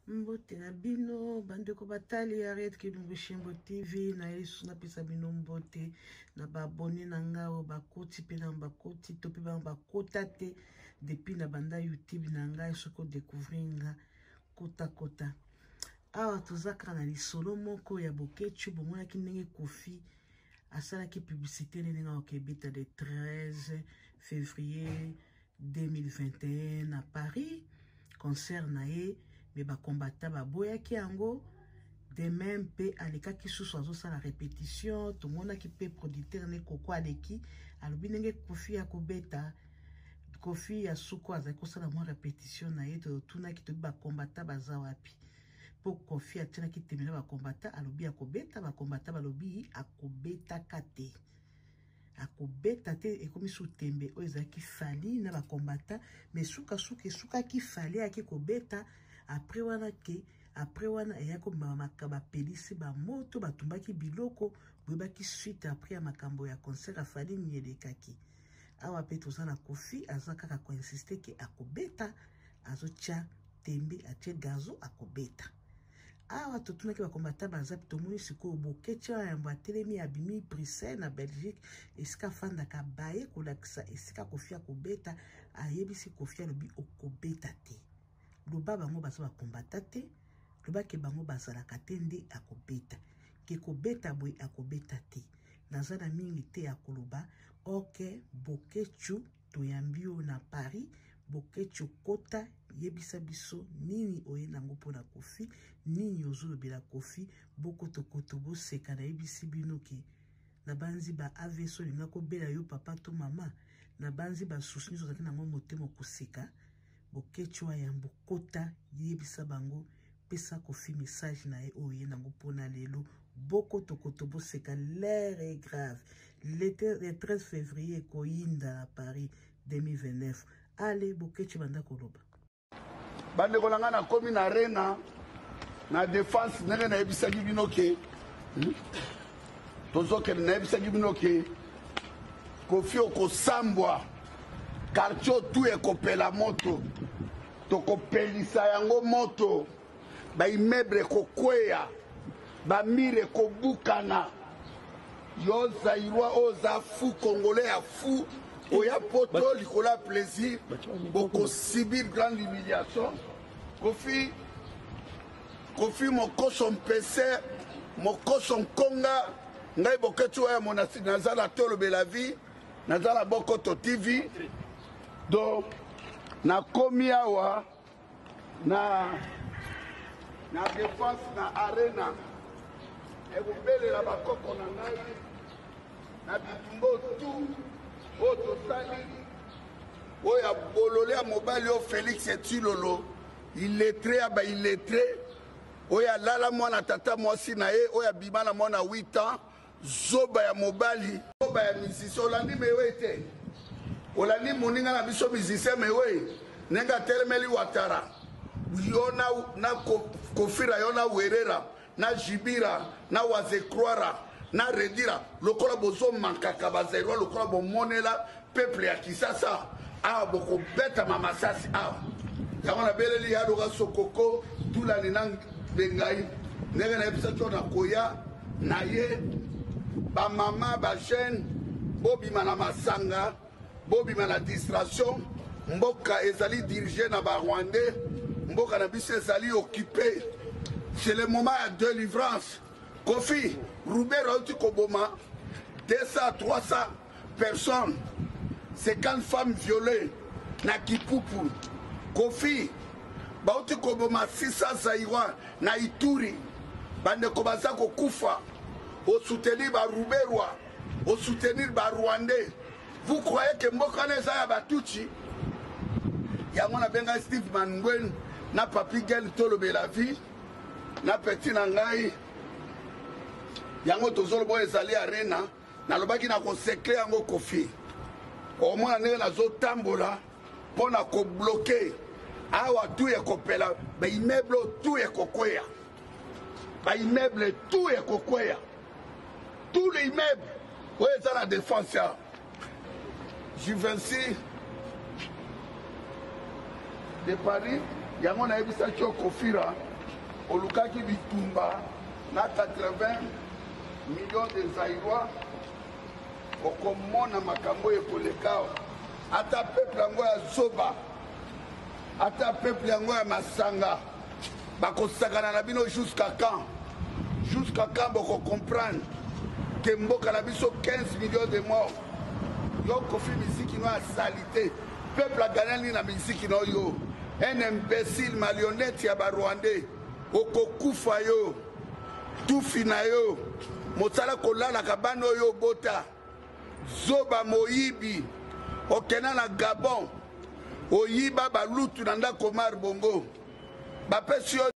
Mbote na bino bandeko batali ya Red Kilungu Shimbo TV na Yesu napesa bino mbote na ba abonné na nga oyo bakoti mpe na bakoti to mpe bango bakota te depuis na banda YouTube na ngai soki odecouvrir nga kota kota awa toza kaka na lisolo moko ya Boketshu bomonaki ndenge Koffi asalaki publicité ndenge akobeta le 13 février 2021 na Paris concert na ye me bakombata baboyaki yango de même mpe alekaki susu azosala répétition tomonaki mpe producteur ne koko aleki alobi ndenge kofi akobeta kofi ya suko azali kosala mwa répétition na ye totunaki toyebi bakombata baza wapi mpo kofi atianaki tembe na bakombata alobi akobeta bakombata balobi akobetaka te akobeta te ekomi su tembe oyo ezalaki fali na bakombata me sukasuka esukaki fali ayaki kobeta apres wana ke apres wana eyaki kobima bapelisi bamoto batumbaki biloko boyebaki suite apres ya makambo ya concert ya fali nini elekaki awa mpe toza na kofi aza kaka koinsiste ke akobeta azotya tembe atie gazo akobeta awa totunaki bakombata baza tomoni sikoyo boketsha ya yambo atelemi abimi bruxelles na belgique esika afandaka baye kolakisa esika kofi akobeta ayebisi kofi alobi okobeta te loba bango baza bakombata te loba ke bango bazalaka te nde akobeta ke kobeta boye akobeta te naza na mingi te ya koloba ok boketshu Toyambi yo na Paris, Boketshu kota yebisa biso nini oye nango mpo na Koffi, nini ozolobela Koffi, bokotokoto boseka nayebisi bino ke nabanzi ba AVC olinga kobela yo papa to mama, nabanzi ba souci nyonso ozalaki nango motema koseka. Boketshu wa yambo kota yebisa bango pesa Koffi message na ye oyo ye nango mpo na lelo bokotokoto boseka l'heure est grave le 13 février ekoyinda na Paris 2029 ale Boketshu banda koloba bandeko na ngai nakomi na arena na defense ndenge nayebisaki bino ke tozokende nayebisaki bino ke kofi okosambwa quartier tu ekopela moto tokopelisa yango moto baimmeuble ekokweya bamire ekobukana yo zairoi oyo oza fou congolais ya fou oya poto likolo ya plaisir bokosubir grande humiliation kofi kofi mokoso mpese mokoso nkonga ngai boketi oyo ya monasi naza na tolobela vie naza na bokoto tv donc nakomi awa na na defense na arena ekobelela bakoko na ngai na bitumba tu oyo tosali oyo ya bolole ya mobali oyo félix etilolo illettré ya baillettré oyo alala mwana tata mwasi na ye oyo abima na mwana 8 ans Zoba ya mobali. Zoba ya musicien olandi mewe te olandi moninga na biso musicien mewe ndenge atelemeli watara yo na, na kofira yo na werera na jibira na wazekroira na redira lokola bozomankaka bazairwa lokola bomonela peuple ya kisasa awa bokobetama masasi awa yango nabeleli ya loka sokoko tulani na bengai ndenge nayebisaki yo nakoya na ye bamama bajeune bobima na masanga bobima na distraction mboka ezali dirige na barwandais mboka na biso ezali occupe c'est le moment ya délivrance kofi ruber auti koboma 200 300 personnes 50 femmes violées na kipupu kofi bauti koboma 600 zaïrois na ituri bandeko baza kokufa osoutenir baruberwa osoutenir barwandais vous croyez ke mboka wana eza ya batutsi yango nabengai steve mangwen na papi gel tolobela vie na petit na ngai yango tozoloba oyo ezali arena nalobaki na kosekle yango kofi omona ndenge nazotambola mpo na kobloke awa tu ekopela baimmeuble oyo tu ekokweya baimmeuble tu ekokweya tout le immeuble oyo eza na défense ya Juvenci de Paris yango nayebisaki yo kofira. Olukaki bitumba na 80 millions de Zaïrois, okomona makambo oyo ekoleka awa. Ata peuple yango ya zoba, ata peuple yango ya masanga, bakosakana na bino jusqu'à quand? Jusqu'à quand boko comprendre que mboka na biso 15 millions de morts? Yo Koffi, miziki no ya salite, peuple aganani na miziki no. Yo un imbécile, marionnette ya Barwandais, okokufa. Yo tufi na yo, mosala kolalaka bana oyo obota. Zoba, moyibi, okenda na Gabon, oyiba balutu na ndako Omar Bongo bapesi yo.